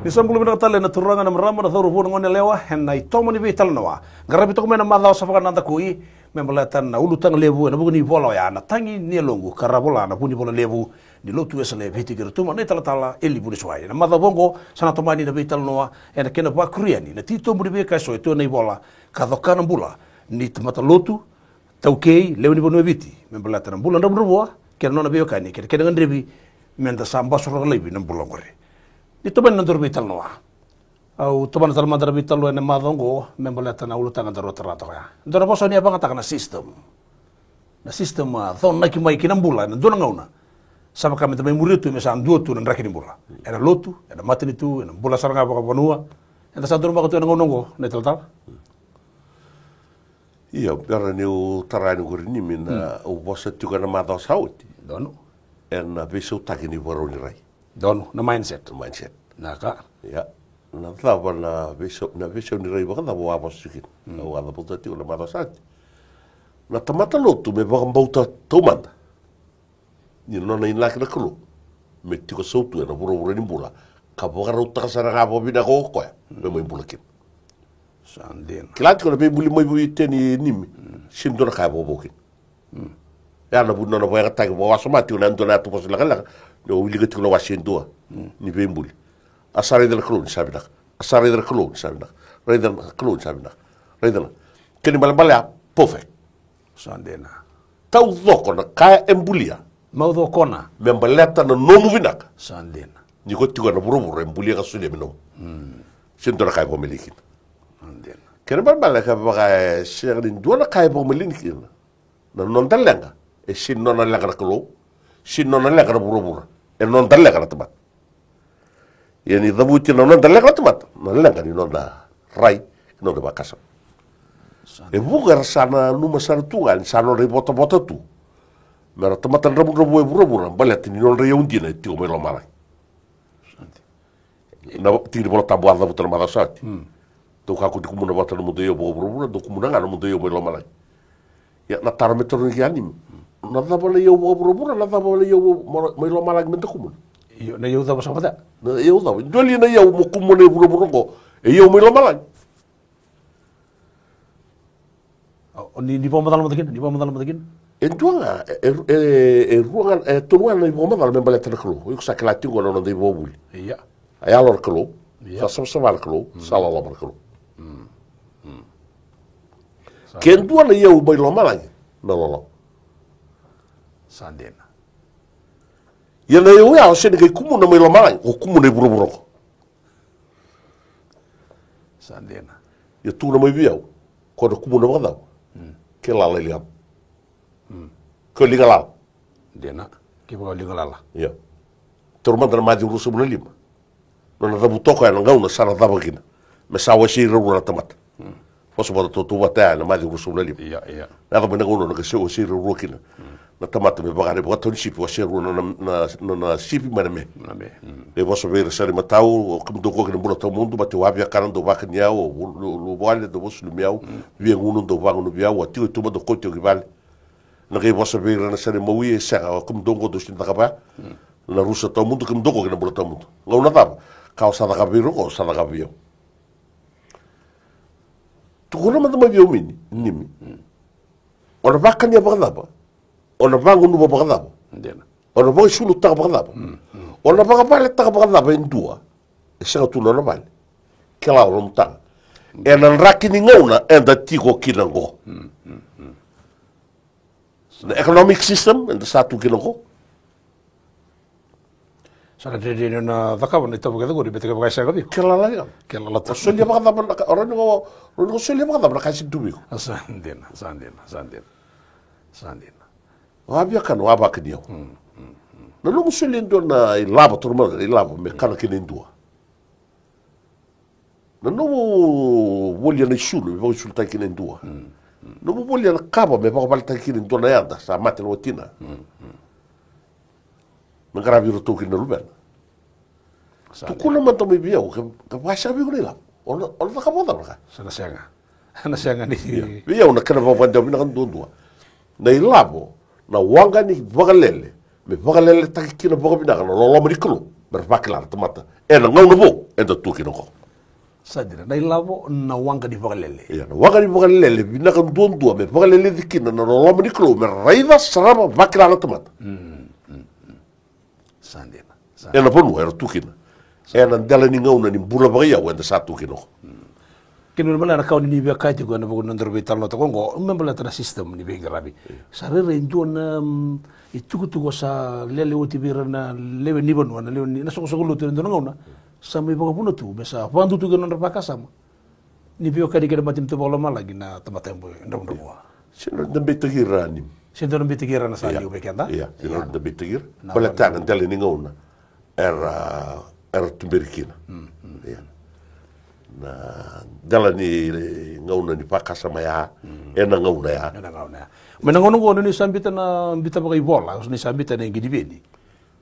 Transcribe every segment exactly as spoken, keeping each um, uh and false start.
Ni sa bula vinaka tale na turaga, na marama, na cauravou, na gone yalewa ena iToma ni Veitalanoa. Qaravi toka mai na macawa sa vakanadakui me baleta na ulutaga levu ena vuku ni vola oya, Na Tagi ni Yaloqu, ka ra vola na Vunivola Levu ni Lotu Wesele e Viti kei Rotuma, na italatala Eli Vunisuwai. Ena macawa oqo sa na tomani na veitalanoa ena kena vakuri yani na titobu ni veika eso e tu ena ivola ka coka na bula ni tamata lotu, taukei, lewe ni vanua e Viti me baleta na bula dravudravua kei na nona veiwekani kei na kena gadrevi me da sa basuraka laivi na bula oqori. Ni tomani na daru veitalanoa. Au tomana tale mada na veitalanoa ena macawa oqo me baleta na ulutaga daru a tara toka ya. Dua na vosa ni a vagataka na system. Na system a conaki mai ki na bula ena dua na gauna. Sa vaka me da mai muria tu me sa dua tu na draki ni bula. Ena lotu, ena matanitu, ena bula sara ga vakavanua. Eda sa donumaka tu ena gauna oqo na italatala. Ia, bera niu tara yani qori Nimi, na au vosa tiko ena macawa sa oti. Donu. Ena veisautaki ni vakarau ni rai. Donu, na mindset. Na mindset. Na ka. Ia, na cava na veisau, na veisau ni rai vakacava au a vosa tiko kina. Au a cavuta tiko na macawa sa oti. Na tamata lotu me vakabauta taumada ni nona inaki na Kalou me tiko sautu ena vuravura ni bula, ka vakarautaka sara ga vakavinaka o koya me mai bula kina. Sa dina. Kila tiko na veibuli mai vei Teni Nimi, sega ni dua na ka e vakavou kina. Ya na vu ni nona vakayagataki vakawasoma tiko na dua na yatu vosa lekaleka, ni o wilika tiko na wase e dua ni Veibuli. A sa raica na Kalou ni sa vinaka. A sa raica na Kalou ni sa vinaka. Raica na Kalou ni sa vinaka. Raica na. Kena ibalebale ya, perfect. Sa dina. Taucoko na ka e bulia. Maucokona. Me baleta na nomu vinaka. Sa dina. Ni ko tiko ena vuravura e bulia ka solia me nomu. Sega ni dua na ka e vakamalei kina. Sa dina. Kena ibalebale ka vaka e sega ni dua na ka e vakamalei kina. Na noda leqa e sega ni nona leqa na Kalou, sega ni nona leqa na vuravura, e noda leqa na tamata. Ia ni cavuti na noda leqa na tamata, na leqa ni noda rai, ni noda vakasama. E vuqa era sa nanuma sara tu ga ni sa nodra ivotavota tu me ra tamata dravudravua e vuravura baleta ni nodra iyau dina e tiko mai lomalagi. Na tiki ni Vola Tabu a cavuta na macawa sa oti. Dou kakua ni kumuna vata na nomudou iyau vakavuravura, dou kumuna ga na nomudou iyau mai lomalagi. Ia na taro me tarogi yani, na cava na iyau vakavuravura, na cava na iyau mai lomalagi me da kumuna? Io, na iyau cava saka vata? Na iyau cava? Dua li na iyau mo kumuna e vuravura oqo e iyau mai lomalagi? O, ni, ni vakamacala mada kina, ni vakamacala mada kina. E dua ga, e, e, e rua ga, e tolu ga na ivakamacala me baleta na Kalou. O iko sa kila tiko na noda ivakavuvuli. Ia. A yalo na Kalou, ia, sa savasava na Kalou, sa loloma na Kalou. Ke dua na iyau mai lomalagi, na loloma. Sa dina. Ia na iyau ya o sega ni qai kumuna mai lomalagi, o kumuna e vuravura oqo. Sa dina. Ia tukuna mai vei au, ko na kumuna vakacava? Ke lala e ligamu. Ke liga lala. Dina. Ke vaka liga lala. Ia. Taura mada na Maciu ruasagavulu ka lima. Nona cavuta o koya na gauna sa na cava kina me sa wasei rarua na tamata. Vosa vakatautauvata tiko ya na Maciu ruasagavulu ka lima. Ia, ia. Na yaco mai na gauna na qai wasei rarua kina na tamata me vaka na ivakatawa ni sipi, wasei rarua na, na, na, na sipi mai na me. Na me. Qai vosa vei ira sara i matau, o kemudou oqo ki na bula tawamudu, baleta au a viakana, dou vakani au, au luvawale, dou vakasulumi au, via gunu, dou vagunuvi au, au a tiko e tuba, dou kauti au ki vale. Na qai vosa vei ira na sara i mawi, e sega, o kemudou oqo dou sega ni cakava ya na rusa tawamudu, kemudou oqo ki na bula tawamudu. Gauna cava? Ka o sa cakava vei ira oqo, o sa cakava vei au. Tukuna mada mai vei au Nimi. O na vakania vakacava? O na vagunuva vakacava? Dina. O na vakaisulutaka vakacava? O na vakavaletaka vakacava e dua e sega tu na nona vale? Ke lala nomu taga. Ena draki ni gauna eda tiko kina oqo. Na economic system eda sa tu kina oqo. Sa na dredre ni o na cakava na itovo kece qori, baleta ke vaka e sega vei iko, ke lala ga. Ke lala tu. O solia vakacava na ka, o rawa ni ko, rawa ni ko solia vakacava na ka e sega ni tu vei iko? Sa dina, sa dina, sa dina. Sa dina. O a viakana, o a vakani au. Na nomu solia e dua na ilavo, toro mada na ilavo me kana kina e dua. Na nomu volia na isulu me vakaisulutaki kina e dua. Nomu volia na kava me vakavaletaki kina e dua na yada sa mate na watina. Me qaravi iratou kina na luvena. Sa dina. Tukuna mada mai vei au, ke, ke vaka e sega vei iko na ilavo, o na, o na cakava vakacava na ka? Sa na sega. Na sega ni. Ia. Vei au na kena vakavakadewa vinaka duadua. Na ilavo, na waqa ni vakalele, me vakaleletaki kina vakavinaka na loloma ni Kalou, me ra vakila na tamata Ena gauna vou eda tu kina qo. Sa dina, na ilavo, na waqa ni vakalele. Ia, na waqa ni vakalele, vinaka duadua me vakaleleci kina na loloma ni Kalou, me raica, sarava, vakila na tamata. Mm, mm, mm. Sa dina, sa dina. Ena vanua era tu kina. Ena dela ni gauna ni bula vakaiyau eda sa tu kina qo. Kena ibalebale na ka o ni via kaya tiko ena vuku ni nodaru veitalanoa toka oqo, me baleta na system ni veiqaravi. Sa rairai dua na, mm, itukutuku sa lele oti vei ira na lewe ni vanua, na lewe ni, na soqosoqo lotu ena dua na gauna. Sa mai vakavuna tu, me sa vakadua tu kina nodra vakasama. Ni veiwekani kei na matanitu vakalomalagi na tamata e dravudravua. Sega ni da beitaki ira ni. Sega ni da beitaki ira na sa liu vei keda. Ia, sega ni da beitaki ira. Baleta na dela ni gauna era, era tuberi kina. Mm, mm. Ia. Na dela ni gauna ni vakasama ya, ena gauna ya. Ena gauna ya. Mai na gauna oqo ni sa biuta na, biuta vakaivola, ni sa biuta na iqiniveni.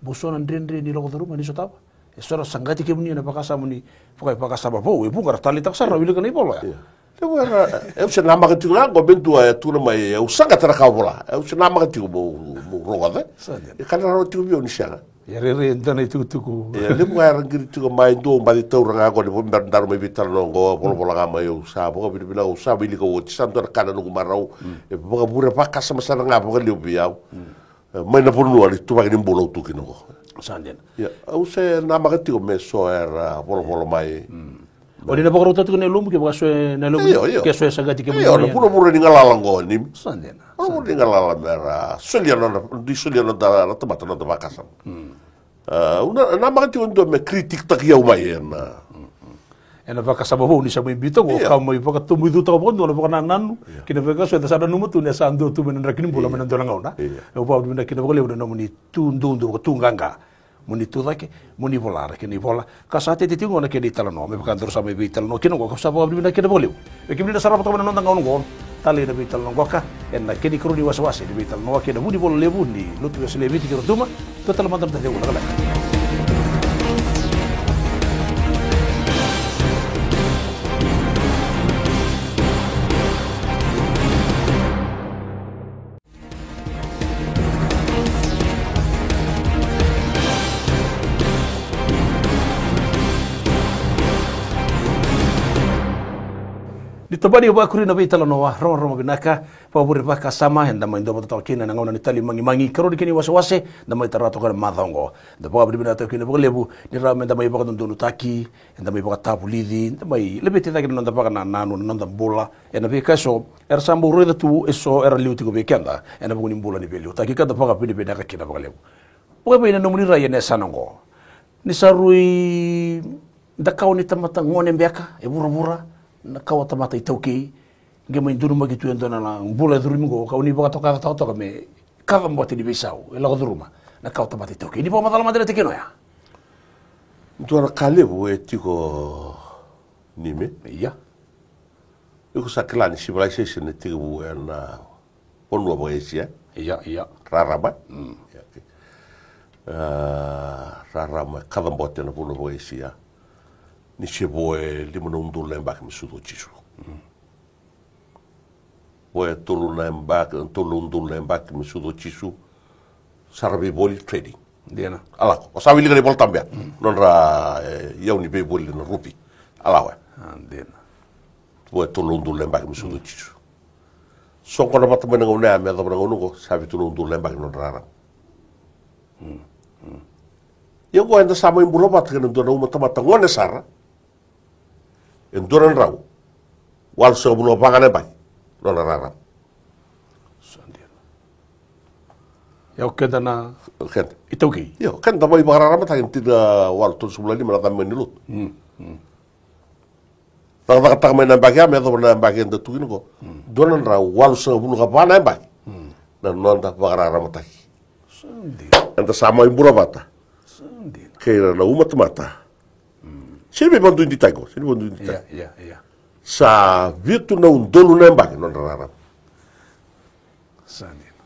Mo so na dredre ni lako curuma ni sotava. E so era saqati kemuni ena vakasama ni, vaka, vakasama vou, e vuqa era taleitaka sara, wilika na ivola ya. Ia. Levu era, au se namaka tiko ga qo me dua e tukuna mai, au saqata na ka vola. Au se namaka tiko mo, mo rogoca. Sa dina. E ka na rawa tiko vei au ni sega. Ia rairai e dua na itukutuku. Ia levu ga era qiri tiko mai, dua au baci taura ga qo ni bera daru mai veitalanoa qo, volavola ga mai, au sa vakavinavinaka, au sa wilika oti, sa dua na ka na noqu marau. Mm. E vakavure vakasama sara ga vakalevu vei au. Mm. E, mai na vanua ni tuvaki ni bula au tu kina qo. Sa dina. Ia, au se namaka tiko me so era volavola mai. Mm. O ni na vakarautaka tiko na yalomu, kevaka so e na yalomu, io, io, ke so e saqati kemuni. Io, na vuravura ni galala qo ni. Sa dina. Vuravura ni galala me ra solia na, na, dui solia na noda, na tamata na noda vakasama. Mm. A, au na, namaka tiko dua me critic-taki au mai ena. Mm, mm. Ena vakasama vou ni sa mai biuta qo, io, ka mai vakatoboicuta vakadua na vakanananu, io, kei na veika so eda sa nanuma tu ni sa dua tu mai na draki ni bula, io, mai na dua na gauna. Io. Au vakavinavinaka kina vakalevu na nomuni tu dudu, vakatuqaqa. Mo ni tu cake, mo ni vola na kena ivola, ka sa tete tiko qo na kena italanoa, me vaka daru sa mai veitalanoa kina qo, ka sa vakavinavinaka kina vakalevu. Vei kemuni na sarava toka mai na noda gauna qo, talei na veitalanoa qoka, ena kena ikarua ni wasewase ni veitalanoa kei na vunivola levu ni Lotu Wesele e Viti kei Rotuma. Tou tale mada na taceu na kalaka. Ni tabani vakuri na veitalanoa rogorogo vinaka, vakavure vakasama, eda mai dua vata toka kina ena gauna ni Tali Magimagi, karua ni kena iwasewase, da mai tara toka ena macawa oqo. Da vakavinavinaka toka kina vakalevu, ni rawa meda mai vakadodonutaki, eda mai vakatavulici, eda mai laveti cake na noda vakanananu, na noda bula, ena veika eso era sa bau raica tu, eso era liu tiko vei keda ena vuku ni bula ni veiliutaki, ka da vakavinavinaka kina vakalevu. Vakavei na nomuni rai ena yasana oqo? Ni sa rui da kawa ni tamata gone beka e vuravura, na kawa tamata iTaukei, qai mai donumaki tu e dua na bula e curumi oqo, ka o ni vakatoka, toka, toka me kaca bote ni veisau e lako curuma na kawa tamata iTaukei. Ni vakamacala mada na tikina oya. Dua na ka levu e tiko ni me. Ia. Iko sa kila ni civilization e tekivu ena vanua vakaEsia. Ia, ia. Rarama. Mm. Ia, okay. A, rarama e kaca bote ena vanua vakaEsia. Ni se vo e lima na udolu na yabaki me sucu o Jisu. Mm. Vo e tolu na yabaki, tolu na udolu na yabaki me sucu o Jisu. Sa ra veivoli, trading. Dina. A lako. O sa wilika na iVola Tabu ya. Mm. Nodra, e, iyau ni veivoli na rupi. A lako ya. A, dina. Vo e tolu na udolu na yabaki me sucu o Jisu. Soqona vata mai na gauna ya me yacova na gauna oqo, sa vitu na udolu na yabaki na nodra rarama. Mm. Mm. Ia oqo eda sa mai bula vata kei na dua na uma tamata gone sara. E dua na drau walusagavulu ka va ga na yabaki nona rarama. Sa dina. Ia o keda na, o keda iTaukei. Ia o keda mai vakararamataki ena tini ka walu tolusagavulu ka lima na cabe mai ni lotu. Mm, mm. Cakacakataka mai na yabaki ya me yacova na yabaki eda tu kina oqo. Mm. Dua na drau walusagavulu ka va na yabaki. Mm. Na noda vakararamataki. Sa dina. Eda sa mai bula vata. Sa dina. Kei ira na uma tamata. Mm. Sega ni veivakaduiduitaki qo, sega ni veivakaduiduitaki. Ia, ia, ia. Sa vitu na udolu na yabaki nodra rarama. Sa dina.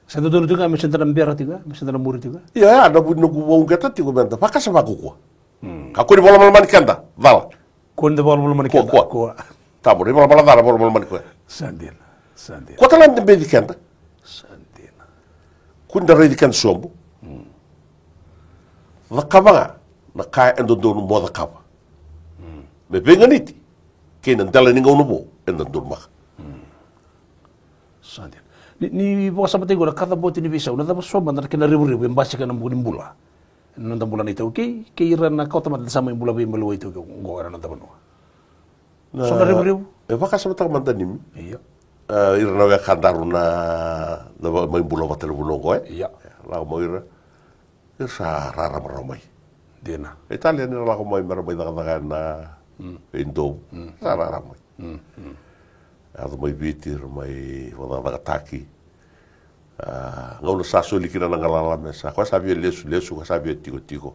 Sa dodonu tiko ga me sa da na bera tiko ga, me sa da na muri tiko ga. Ia, ia, na vu ni noqu vakauqeta tiko me da vakasama vakaukaua. Mm. Kakua ni vakalomalomani keda, cala. Kua ni da vakalomalomani keda. Kua, kua. Kua. Tabu, na ivalavala ca na vakalomalomani koya. Sa dina, sa dina. Kua tale ga ni da beci keda. Sa dina. Kua ni da raici keda sobu. Mm. Cakava ga na ka e dodonu mo cakava me veiganiti kei na dela ni gauna vou eda donumaka. Sa dina. Ni, ni vakasamataki qo na kacabote ni veisau, na cava so mada na kena revurevu e basika ena bogi ni bula, ena noda bula na iTaukei kei ira na kawatamata da sa mai bula vei maliwai iTaukei qo ena noda vanua? So na revurevu? E vakasamataka mada nimi. Ia. E, ira na wekadaru na, na va-, mai bula vata na vanua oqo, e? Ia. Lako mai ira. Ira sa rarama rawa mai. Dina. Italia ni ra lako mai me ra mai cakacaka ena veidovu. Sa rarama mai. Yaco mai Viti, ra mai vakacakacakataki. A, gauna sa soli kina na galala me sa, koya sa via lesu, lesu, koya sa via tiko, tiko.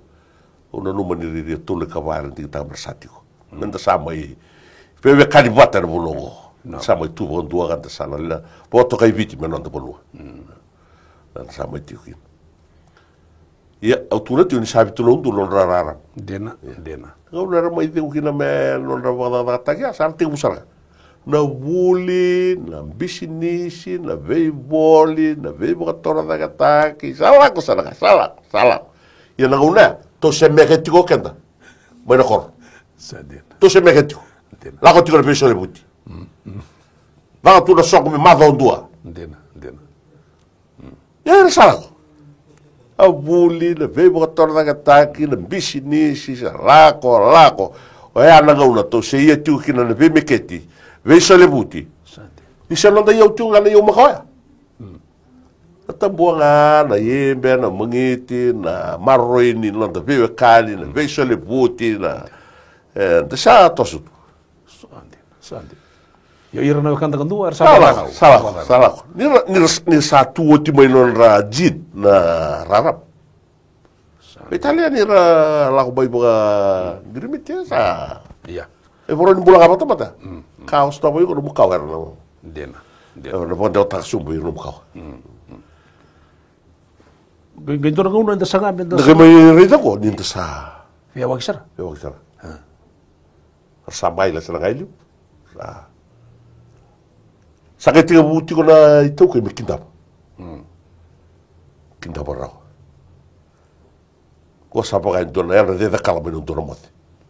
Au nanuma ni rairai e tolu ka va era digitaka me ra sa tiko. Me da sa mai veiwekani vata ena vanua oqo. Sa mai tu vakadua ka da sa na lena vakatokai Viti me noda vanua. Da sa mai tiko kina. Ia, au tukuna tiko ni sa vitu na udolu na nodra rarama. Dina, dina. Gauna era mai cegu kina me nodra vakacakacakataki, a, sa ra tekivu sara ga na vuli, na bisinisi, na veivoli, na veivakatorocaketaki, sa lako sara ga, sa lako, sa lako. Ia na gauna ya, tou semeke tiko keda mai na koro. Sa dina. Tou semeke tiko. Dina. Lako tiko na veisolevuti. Vaka tu na soqo me macawa dua. Dina, dina. Ia era sa lako. A vuli, na veivakatorocaketaki, na bisinisi, sa lako, lako. Oya na gauna tou se ia tiko kina na veimeketi, veisolevuti. Ni se noda iyau tiko ga na iyau makawa ya. Na tabua ga na ibe, na magiti, na maroroi ni noda veiwekani, na veisolevuti, na, e, da sa toso tu. Sa dina, sa dina. Ia ira na wekada kadua era sa lako, sa lako, sa lako. Ni ra, ni ra, ni ra sa tu oti mai nodra jin na rarama. Italia ni ra lako mai vakagirimiti, e sa. Ia. E voro ni bula ga vata mada. Ka o sotava iko nomu kawa era na. Dina, dina. Era na vakadewataka sobu ira nomu kawa. Qai, qai dua na gauna eda saga me da qai mai raica qo ni da sa. Veiyawaki sara. Veiyawaki sara. Sa mai lasa na gai liu. Sa, sa qai tekivu tiko na iTaukei me kidava. Kidava rawa. Ko sa vaka e dua na yadra cecekala mai na dua na moce.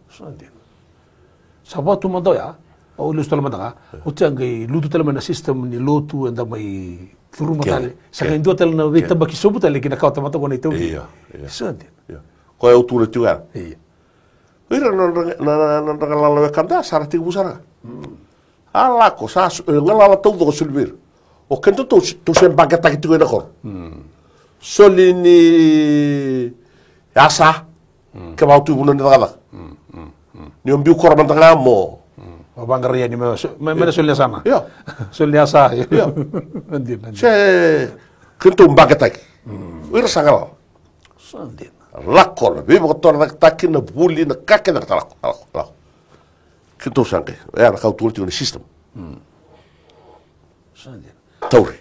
Sa dina. Sa vatu mada oya, au lesu tale mada ga. Oti a qai lutu tale mai na system ni lotu eda mai curuma tale. Sa qai dua tale na veitabaki sobu tale ki na kawatamata ko na iTaukei. Ia, ia. Sa dina. Ia. Koya au tukuna tiko ya. Ia. Ira na nodra, na, na, na nodra galala wekada, sa ra tekivu sara ga. A lako, sa so-, e, galala taucoko soli vei ira. O keda tou, tou se baqetaki tiko ena koro. Soli ni yasa, kevaka o tu i vanua ni cakacaka. Ni o biu koro mada ga mo. O vaqara yani me, me, me na soli ni yasa na. Io. Soli ni yasa. Io. Dina, dina. Se, keda tou baqetaki. O ira sa galala. Sa dina. Lako na veivakatorocaketaki, na vuli, na ka kece, lako, lako, lako. Keitou sa qai, e, na ka au tukuna tiko na system. Sa dina. Tauri.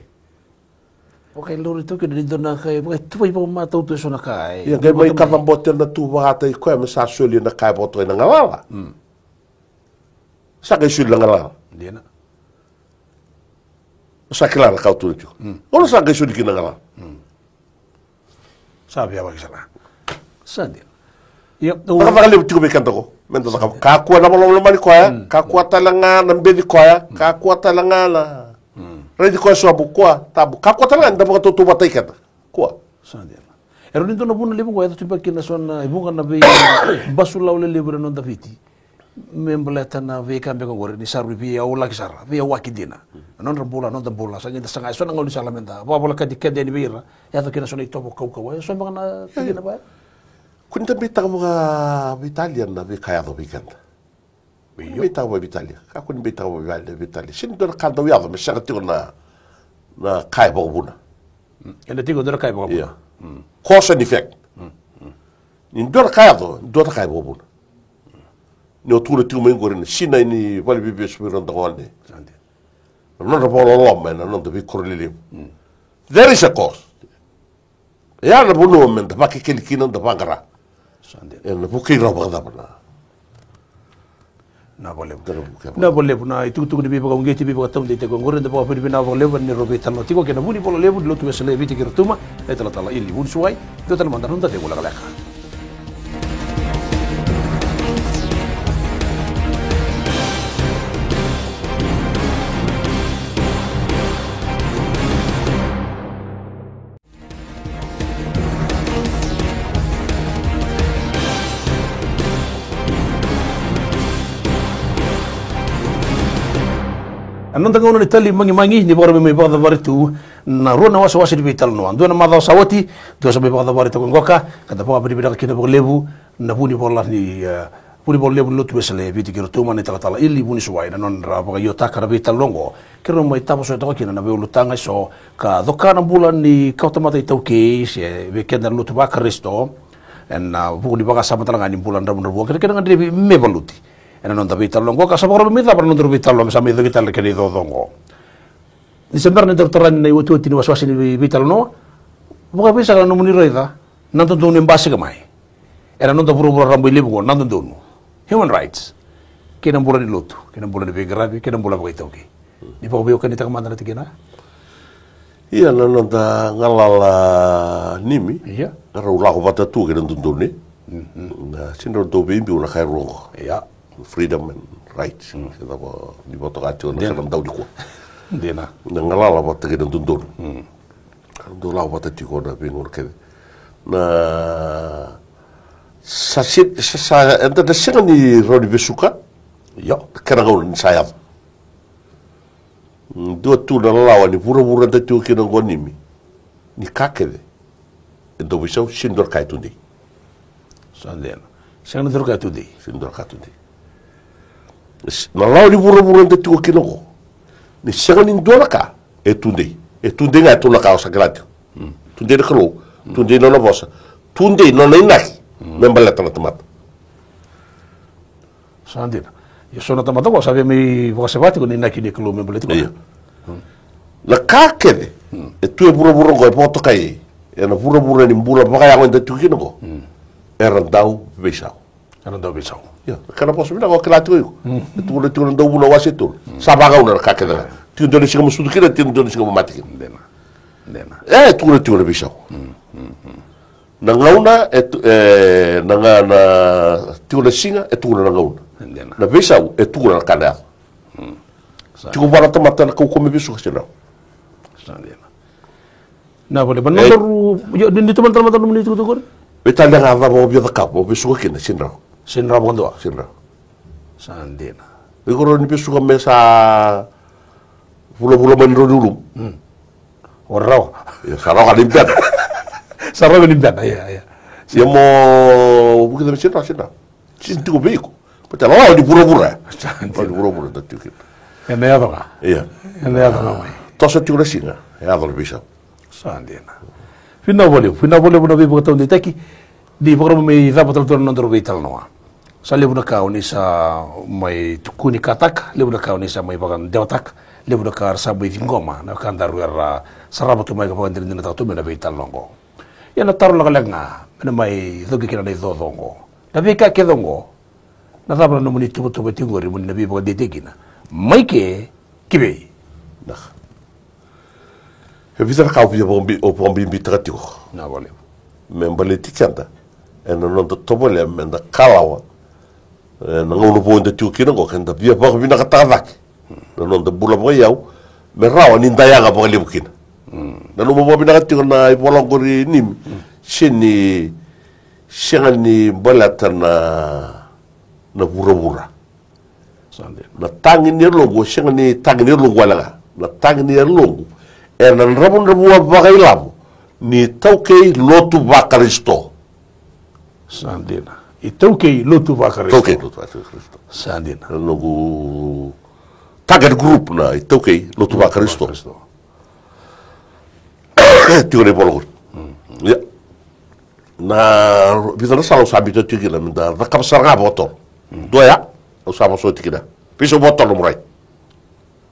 Vakailori tu kina ni dua na ka e vakatuvai vakamatau tu e so na ka e. Ia qai mai kacabote na tu vakataki koya me sa soli na ka e vakatokai na galala. Sa qai soli na galala. Dina. Sa kila na ka au tukuna tiko. Gauna sa qai soli kina na galala. Sa veiyawaki sara. Sa dina. Ia, o cakacaka levu tiko vei keda ko. Me da cakava. Kakua na valomalomani koya, kakua tale ga na beci koya, kakua tale ga na raici koya sobu, kua, tabu. Kakua tale ga ni da vakatautauvatataki keda. Kua. Sa dina. E rawa ni dua na vuna levu qo e yaco tu beka kina so na, e vuqa na veibasu lala lelevu ena noda Viti. Me baleta na veika beka oqori ni sa rui veiyaulaki sara, veiyawaki dina. Na nodra bula, na noda bula, sa qai da saga e so na gaunisala me da vakavolekati keda yani vei ira. Yaco kina so na itovo kaukauwa, e so beka na tikina vaya. Kua ni da beitaka vakaveitalia na veika yaco vei keda. Kua ni beitaka vakaveitalia. Kakua ni beitaka vakaveitalia. Sega ni dua na ka dau yaco me sega tiko na, na ka e vakavuna. Ena tiko dua na ka e vakavuna. Ia. Cause and effect. Ni dua na ka yaco, dua na ka e vakavuna. Ni o tukuna tiko mai qori na sinai ni valeniveivesu vei ira noda gone. Sa dina. Na nodra vakaloloma ena noda veikoro lelevu. There is a cause. E ya na vanua me da vakekeli kina, da vaqara. Sa dina. Ena vukei rawa vakacava na. Na vakalevu. Na vukei. Na vakalevu na itukutuku ni veivakauqeti, veivakataudeitaki oqori, da vakavinavinaka vakalevu ni rau veitalanoa tiko kei na vunivola levu ni Lotu Wesele e Viti kei Rotuma, na italatala Ili Vunisuwai. Dua tale mada na noda cegu lekaleka. Na noda gauna ni tali magimagi ni vakarau mai vakacavari tu na rua na wasewase ni veitalanoa. Dua na macawa sa oti, dua sa mai vakacavari toka qoka, ka da vakavinavinaka kina vakalevu na vunivola ni, e, vunivola levu ni lotu Wesele e Viti kei Rotuma na italatala Ili Vunisuwai na nodra vakaiotaka na veitalanoa oqo. Keirau mai tavosoya toka kina na veiulutaga eso ka coka na bula ni kawatamata iTaukei se vei keda na lotu vaKarisito, ena vuku ni vakasama tale ga ni bula dravudravua kei na kena gadrevi me valuti. Ena noda veitalanoa oqo ka sa vakarau mai cava na noda veitalanoa me sa mai coki tale na kena icoco oqo. Ni se bera ni daru tara yani na iotioti ni wasewase ni vei, veitalanoa, vakaevei saka na nomuni raica na dodonu e basika mai ena noda vuravura rabailevu oqo na dodonu, human rights, kei na bula ni lotu, kei na bula ni veiqaravi, kei na bula vakaitaukei? Ni vakaveiwekanitaka mada na tikina. Ia, na noda galala, Nimi, ia, na rau lako vata tu kei na dodonu. Mhm. Na sega ni rau dau veibiu na ka e rua oqo. Ia. Freedom and rights. Mm. Se cava ni vakatoka tiko na dina, kena dau nikua. Dina. Na galala vata kei na dodonu. Mm. Dau lako vata tiko na veigauna kece. Na sa, sa, sa, sa, eda na sega ni rawa ni vesuka. Io. Kena gauna ni sa yaco. Mm, dua tu na lawa ni vuravura eda tiko kina oqo, Nimi. Ni ka kece e dau veisau, sega ni dua na ka e tudei. Sa dina. Sega ni dua na ka e tudei. Sega ni dua na ka e tudei. S-, na lawa ni vuravura eda tiko kina oqo, ni sega ni dua na ka e tudei. E tudei ga e tu na ka o sa kila tiko. Mm. Tudei na Kalou. Mm. Tudei na nona vosa. Tudei na nona inaki. Mm. Me baleta na tamata. Sa dina. Ia so na tamata oqo sa via mai vakaseva tiko na inaki ni Kalou me baleti koya. Io. Na ka kece e tu e vuravura oqo e vakatokai ena vuravura ni bula vakayago eda tiko kina oqo, era dau veisau. Era dau veisau. Io, na kena vosa vinaka o kila tiko iko. E tukuna tiko na Dauvunau wase tolu. Sa vagauna na ka kece ga. Tiko dua na siga mo sucu kina, tiko dua na siga mo mate kina. Dina. Dina. E tukuna tiko na veisau. Na gauna e tu, e, na ga, na tiko na siga e tukuna na gauna. Dina. Na veisau e tukuna na ka na yaco. Mm. Sa. Tiko vua na tamata na kaukaua me vesuka se nau. Sa dina. Na vale, vale, na daru, io, ni, ni tu vale tale mada nomuni tukutuku qori? Veitalia ga cava o via cakava, o vesuka kina, se nau. Se nau vakadua. Se nau. Sa dina. Iko rawa ni vesuka me sa vulavula mai na drau ni ulumu. Mm. O rawa. Ia, sa rawa ni bena. Sa rawa ni bena, ia, ia. Ia mo vukica me sega, sega. Sega ni tiko vei iko. Baleta na lawa ni vuravura. Sa dina. Lawa ni vuravura da tiko kina. Ena yaco ga. Ia. Ena yaco ga mai. Toso tiko na siga, e yaco na veisau. Sa dina. Vinaka vakalevu, vinaka vakalevu na veivakataudeitaki. Ni vakarau mai cava tale tu na nodaru veitalanoa. Sa levu na ka o ni sa mai tukunikataka, levu na ka o ni sa mai vakadewataka, levu na ka era sa mai ciqoma na wekadaru era sarava tu mai ka vakadinadinataka tu mai na veitalanoa oqo. Ia na taro lekaleka ga me na mai coki kina na icoco oqo. Na veika kece oqo, na cava na nomuni tuvatuva tiko qori mo ni na veivakadeitaki kina? Mai ke ki vei? Na. E vica na ka au via vakabi-, au vakabibitaka tiko. Na vale. Me baleti keda ena noda tovolea me da kalawa ena gauna vou eda tiko kina oqo, ke da via vakavinakataka cake na noda bula vakaiyau me rawa ni da yaga vakalevu kina. Mm. Na nomu vakavinaka tiko na ivola oqori, Nimi, mm, sega ni, sega ni baleta na, na vuravura. Sa dina. Na tagi ni yaloqu, sega ni tagi ni yaloqu wale ga. Na tagi ni yaloqu ena dravudravua vakailavo ni iTaukei lotu vaKarisito. Sa dina. ITaukei lotu vaKarisito. ITaukei lotu vaKarisito. Sa dina. Na noqu target group na iTaukei lotu vaKarisito. Tiko na ivola qori. Mm. Ia. Na vica na sala au sa biuta tiko kina me da cakava sara ga vakatotolo. Mm. Dua ya au sa vosoti kina. Veisau vakatotolo nomu rai.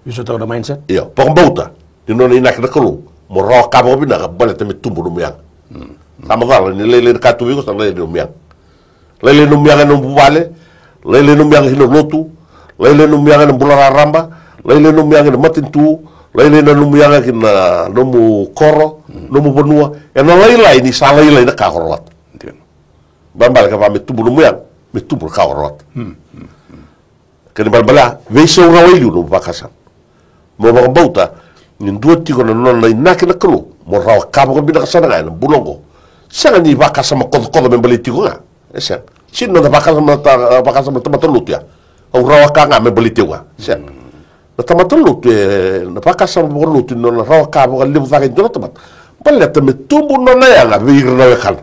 Veisautaka na mindset. Io, vakabauta ni nona inaki na Kalou mo rawa ka vakavinaka baleta me tubu nomu yaga. Mm. Sa macala ni lailai na ka tu vei iko, sa lailai nomu yaga. Lailai nomu yaga ena nomu vale, lailai nomu yaga kina lotu, lailai nomu yaga ena bula raraba, lailai nomu yaga ena matanitu, lailai na nomu yaga kina nomu koro, mm, nomu vanua. Ena lailai ni sa lailai na ka ko rawata. Dina. Balebale kevaka me tubu nomu yaga, me tubu na ka ko rawata. Mm, mm, mm. Kena ibalebale, veisau rawa i liu nomu vakasama. Mo vakabauta ni dua tiko na nona inaki na Kalou mo rawa ka vakavinaka sara ga ena bula oqo. Sega ni vakasama kocokoco me baleti iko ga. E sega. Sega ni noda vakasama, ta-, vakasama na tamata lotu ya. Au rawa ka ga me baleti au ga. Sega. Mm. Tamata lotu, e, na vakasama vakalotu ni nona rawa ka vakalevu cake e dua na tamata. Baleta me tubu nona yaga vei ira na wekana.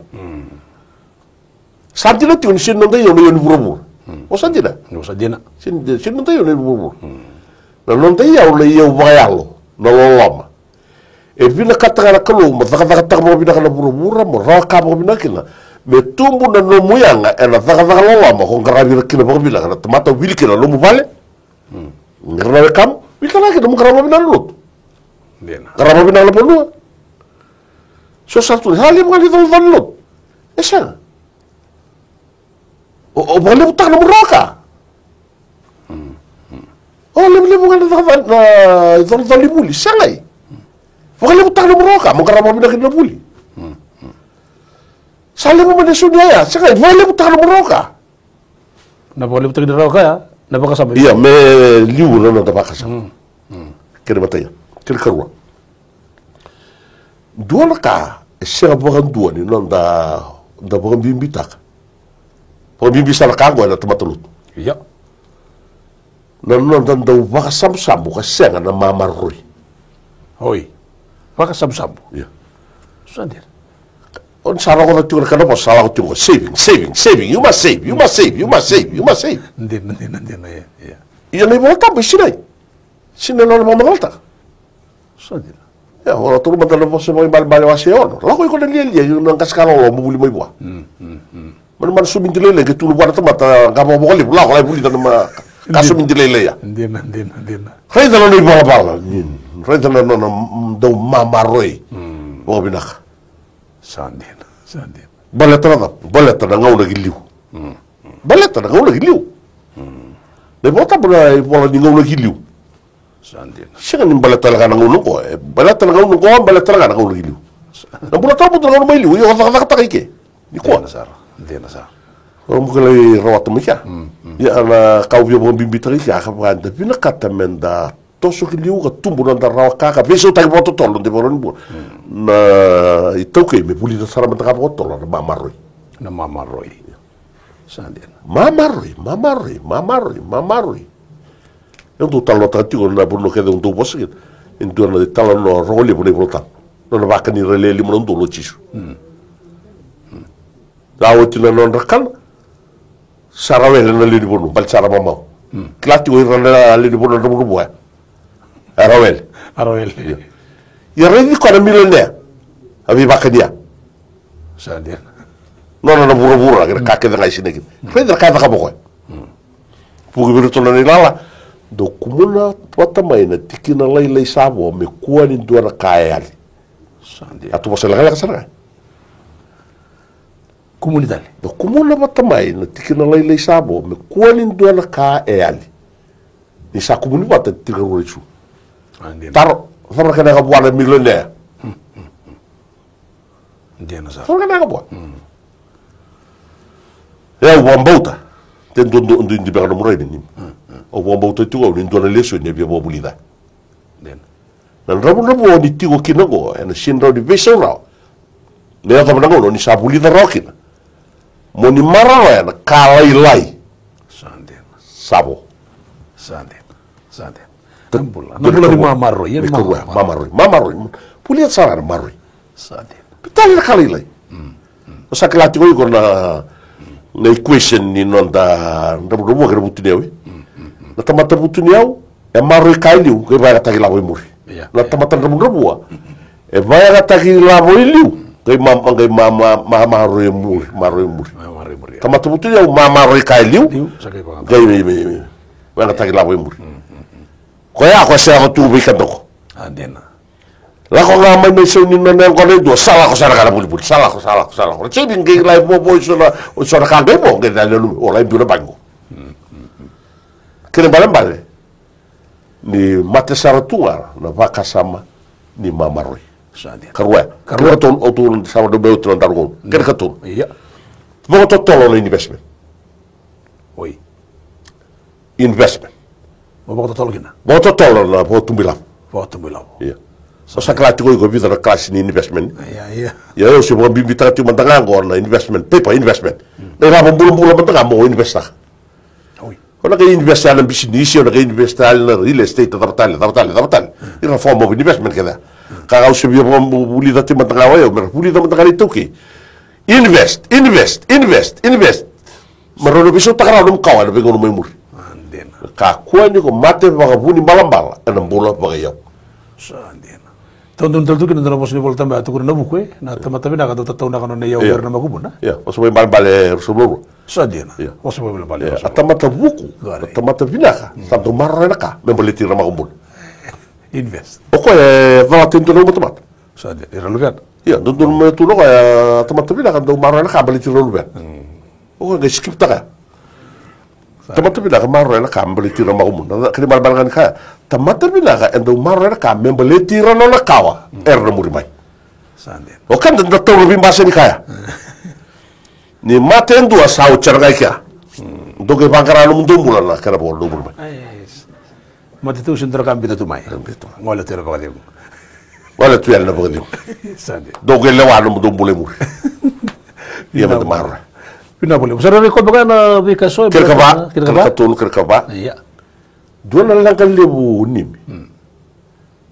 Sa dina tiko ni sega ni noda iyau na iyau ni vuravura. O sa dina? O sa dina. Sega ni, sega ni noda iyau na iyau ni vuravura. Na noda iyau na iyau vakayalo, na loloma. E vinakata ga na Kalou mo cakacakataka vakavinaka na vuravura, mo rawa ka vakavinaka kina. Me tubu na nomu yaga ena cakacaka loloma ko qaravi ira kina vakavinaka na tamata wili kina na nomu vale. Ira na wekamu, wili tale ga kina mo qarava vakavinaka na lotu. Dina. Qarava vakavinaka na vanua. So sa tu, sa levu ga na icolacola ni lotu. E sega. O, o vakalevutaka na nomu rawa ka. O levulevu ga na cakacaka, na icolacola ni vuli, segai. Vakalevutaka na nomu rawa ka, mo qarava vakavinaka na vuli. Sa levu mai na sau ni yaya, segai, vakalevutaka na nomu rawa ka. Na vakalevutaki ni rawa ka ya, na vakasama. Ia, me liu na noda vakasama. Kena imatai ya. Kena ikarua. Dua na ka e sega vakadua ni noda, da vakabibitaka. Vakabibi sara na ka oqo ena tamata lotu. Ia. Na noda dau vakasabusabu ka sega na mamaroroi. Oi. Vakasabusabu. Ia. Sa dina. O ni sa rogoca tiko na kena vosa sa lako tiko, saving, saving, saving, you must save, you must save, you must save, you must save. Dina, dina, dina, ia, ia. Ia na iVola Tabu e sinai. Sinai na nona vakamacalataka. Sa dina. Ia, o ratou mada na vosa vakaibalebale wase e ono. Lako iko na lialia, iko na qase ka lolo, mo vuli mai vua. Manumanu somidi lailai, qai tukuna vua na tamata, qa vakavakalevu, lako lai vulica na ma, ka somidi lailai ya. Dina, dina, dina. Raica na nona ivalavala. Raica na nona, mm, dau mamaroi. Vakavinaka. Sa dina, sa dina. Baleta na cava? Baleta na gauna ki liu. Baleta na gauna ki liu. Na iVola Tabu na ivola ni gauna ki liu. Sa dina. Sega ni baleta tale ga na gauna oqo, e baleta na gauna oqo, baleta tale ga na gauna ki liu. Na bula tawamudu na gauna mai liu, io, cakacakataka i ke. Nikua. Dina sara, dina sara. Au bau lai rawata mai kea. Ia na ka au via vakabibitaka i kea, ka vaka da vinakata me da toso ki liu, ka tubu na noda rawa ka, ka veisautaki vakatotolo na noda ivakarau ni bula. Na iTaukei me vulica sara mada ga vakatotolo na mamaroi. Na mamaroi. Sa dina. Mamaroi, mamaroi, mamaroi, mamaroi. Au dau talanoataka tiko na vanua kece au dau vosa kina. E dua na italanoa rogo levu na iVola Tabu. Nona vakani ira lewe lima na udolu o Jisu. Sa oti na nodra kana. Sa rawele na lewe ni vanua, baleta sa ra mamau. Kila tiko ira na lewe ni vanua na dravudravua. E rawele. A rawele. Ia raici koya na milionea. A veivakania. Sa dina. Nona na vuravura, kei na ka kece ga e sinai kina. Raica na ka e cakava o koya. Vuki vei iratou na ilala. Dou kumuna vata mai na tikina lailai sa vo me kua ni dua na ka e yali. Sa dina. A tu vosa lekaleka sara ga. Kumuni tale. Dou kumuna vata mai na tikina lailai sa vo me kua ni dua na ka e yali. Ni sa kumuni vata tinikarua na isu. Taro, cava na kena yaga vua na milionea? Dina sara. Cava na kena yaga vua? E au vakabauta. Te dua, dua, dua, dua beka na murai ni. Au vakabauta tiko au ni dua na lesoni e via vakavulica. Dina. Na dravudravua o ni tiko kina oqo, ena sega ni rawa ni veisau rawa. Na yacova na gauna o ni sa vulica rawa kina. Mo ni maroroya na ka lailai. Sa dina. Sa vo. Sa dina. Sa dina. Na bula, na bula ni mamaroi, ia ni mamaroi. Mamaroi, mamaroi. Vulica sara na maroi. Sa dina. Pitali na ka lailai. O sa kila tiko iko na, na equation ni noda dravudravua kei na vutuniyau, e? Na tamata vutuniyau e maroroi ka e liu, qai vakayagataki lavo i muri. Ia. Na tamata dravudravua e vakayagataki lavo i liu, qai ma, qai ma, ma, ma, maroroi i muri, maroroi i muri. Maroroi i muri, ia. Tamata vutuniyau, ma, maroroi ka e liu, liu, sa qai vakayagataki, qai, qai, qai vakayagataki lavo i muri. Koya, koya se yaco tu vei keda qo. A, dina. Lako ga mai na isau ni nona yaqona e dua, sa lako sara ga na vulivuli, sa lako, sa lako, sa lako. Sa vei qai lai vovo i so na, i so na ka qai vo, qai lai nanumi, o lai biu na baqe qo. Kena ibalebale ni mate sara tu ga na vakasama ni mamaroi. Sa dina. Karua ya. Karua. Kena katolu, au tu sa vado beu tu na daru qo. Kena katolu. Ia. Vakatotolo na investment. Oi. Investment. Mo vakatotolo kina. Vakatotolo na vakatubuilavo. Vakatubuilavo. Ia. O sa kila tiko iko vica na kalasi ni investment. Ia, ia. Ia, au se vakabibitaka tiko mada ga qo na investment, paper investment. Na ilavo bulabula mada ga mo investaka. Oi. O Na qai invest ya na bisinisi, o na qai invest tale na real estate, cava tale, cava tale, cava tale. Ira form of investment kece. Ka au se via vakavulica tiko mada ga o yau, me ra vulica mada ga na iTaukei. Invest, invest, invest, invest. Me rawa ni veisautaka rawa nomu kawa ena veigauna mai muri. A, dina. Kakua ni ko mate vakavunibalabala ena bula vakaiyau. Sa dina. Taudonu tale tu kina dua na vosa ni Volatabu e tukuna na vuku, e? Na tamata vinaka dau tataunaka nona iyau vei ira na makubuna. Ia, vosa mai balebale ruasagavulu ka rua. Sa dina. Ia. Vosa mai balebale ruasagavulu ka rua. A tamata vuku, a tamata vinaka, sa dau maroroya na ka me baleti ira na makubuna. Invest. O koya e calata e dua na uma tamata. Sa dina. Ira na luvena. Ia, dodonu me tukuna o koya, a tamata vinaka dau maroroya na ka baleti ira na luvena. O koya qai skiptaka ya. Tamata vinaka maroroya na ka me baleti ira na makubuna. Na kena ibalebale ga ni kaya, tamata vinaka e dau maroroya na ka me baleti ira na nona kawa era na muri mai. Sa dina. O keda da taura veibasai ni kaya. Ni mate e dua sa oti sara ga i kea. Dou qai vaqara nomudou bula na kena vo dou muri mai. Mate tu, sega ni dua na ka biuta tu mai. Gole tu ena vakacegu. Gole tu yani na vakacegu. Sa dina. Dou qai lewa nomudou bula i muri. Ia mada maroroya. Vinaka vakalevu. Sa rairai koto beka na veika eso. Kena ikava, kena ikatolu, kena ikava. Ia. Dua na leqa levu, Nimi.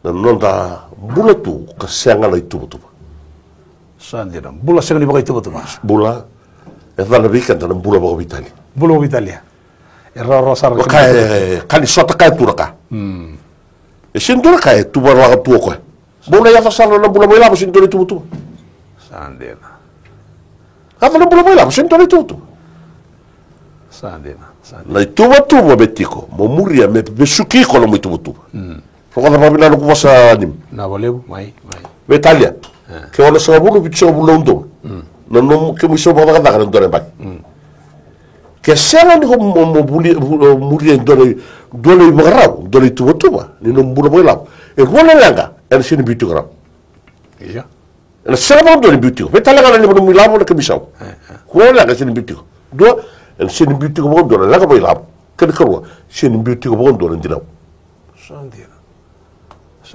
Na noda bula tu ka sega na ituvatuva. Sa dina, bula sega ni vakaituvatuva. Bula, e ca na vei keda na bula vakaveitalia. Bula vakaveitalia. E rawarawa sara. Ka e, ka ni sota kaya tu na ka. E sega ni dua na ka e tuvalaka tu o koya. Bau na yaco sara na bula vakailavo, sega ni dua na ituvatuva. Sa dina. Yaco na bula vakailavo, sega ni dua na ituvatuva. Sa dina, sa dina. Na ituvatuva me tiko, mo muria me vesuki iko na nomu ituvatuva. Rogoca vakavinaka na noqu vosa, Nimi. Vinaka vakalevu, mai, mai. Veitalia. Ke onosagavulu, vitusagavulu na udolu. Na nomu, kemu isau vakacakacaka na dua na yabaki. Ke sega ni ko mo, mo vuli, vu-, muria e dua na, dua na ivakarau, dua na ituvatuva ni nomu bula vakailavo, e rua na leqa ena sega ni biu tiko rawa. Ia. Ena sega vakadua ni biu tiko. Veitalia ga na levu nomu ilavo, na kemu isau. Rua na leqa e sega ni biu tiko. Dua, ena sega ni biu tiko vakadua na leqa vakailavo. Kena ikarua, sega ni biu tiko vakadua na dinau. Sa dina.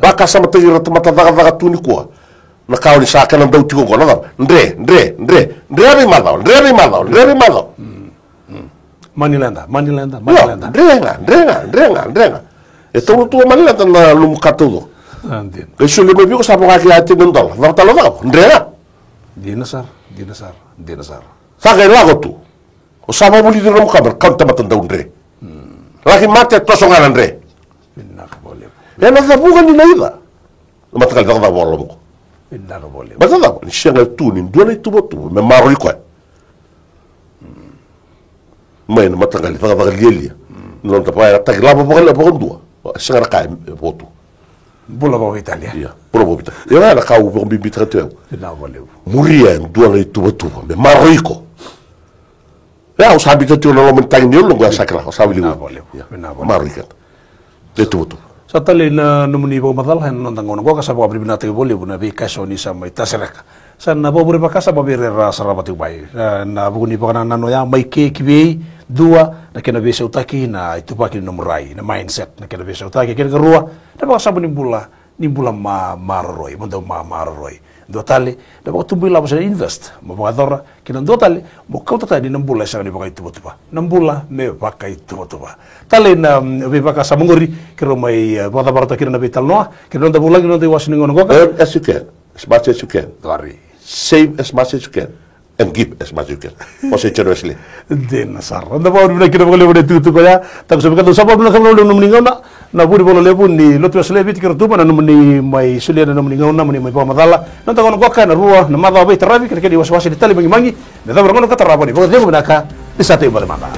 Vakasamataki ira na tamata cakacaka tu nikua. Na ka o ni sa kena dau tiko oqo, na cava? Dre, dre, dre, dre veimacawa, dre veimacawa, dre veimacawa. Money lender, money lender, money lender. Dre ga, dre ga, dre ga, dre ga. E taura tu o money lender na nomu ka taucoko. Qai solia mai vei iko sa vaka kina e tini na dola. Cava tale o cakava? Dre ga. Dina sara, dina sara, dina sara. Sa qai lako tu. O sa vakavulici ira na nomu ka me ra kau na tamata dau dre. Laki mate, toso ga na dre. Vinaka vakalevu. Ena cavuka ni naica na mataqali cakacaka vakaloloma qo. Vinaka vakalevu. Baleta na cava? Ni sega tu ni dua na ituvatuva me maroroi koya mai na mataqali cakacaka lialia. Ni noda vakayagataki lavo vaka-, vakadua. Sega na ka e vo tu. Bula vakaveitalia. Ia, bula vakaveitalia. Ia ga na ka au vakabibitaka tu au. Vinaka vakalevu. Muria e dua na ituvatuva me maroroi iko. Ia, au sa biuta tiko na loma ni tagi ni yaloqu, au sa kila, au sa wili. Vinaka vakalevu. Ia. Vinaka vakalevu. Maroroi keda. Na ituvatuva. Sa talei na nomuni vakamacala ena noda gauna qo ka sa vakavinavinakataki vakalevu na veika eso ni sa mai tasereka. Sa na vakavure vakasama vei ira era sarava tiko mai. E, na vuku ni vakanananu oya mai ke ki vei, dua, na kena veisautaki na ituvaki ni nomu rai, na mindset, na kena veisautaki, kena ikarua, na vakasama ni bula, ni bula ma-, maroroi, mo dau ma-, maroroi. Dua tale, na vakatubu ilavo se na invest, mo vakayacora, kei na dua tale, mo kauta tani na bula e sega ni vakaituvatuva. Na bula me vakaituvatuva. Talei na, mm, veivakasama qori, keirau mai, e, vakacavara toka kina na veitalanoa, kei na noda vulagi, na noda iwase ni gauna qoka. Earn as you can, as much as you can. Qori. Save as much as you can. And give as much as you can. Vosa i John Wesley. Dina sara. Da vakavinavinaka kina vakalevu na itukutuku oya. Taku sa vei keda, sa vakavinavinaka vakalevu na nomuni gauna. Na vunivola levu ni Lotu Wesele e Viti kei Rotuma, na nomuni mai solia na nomuni gauna, nomuni mai vakamacala. Na noda gauna qoka ena rua na macawa veitaravi, kei na kena iwasewase ni Tali Magimagi. Me yacova na gauna ka tarava, ni vakacegu vinaka, ni sa tei vale mada.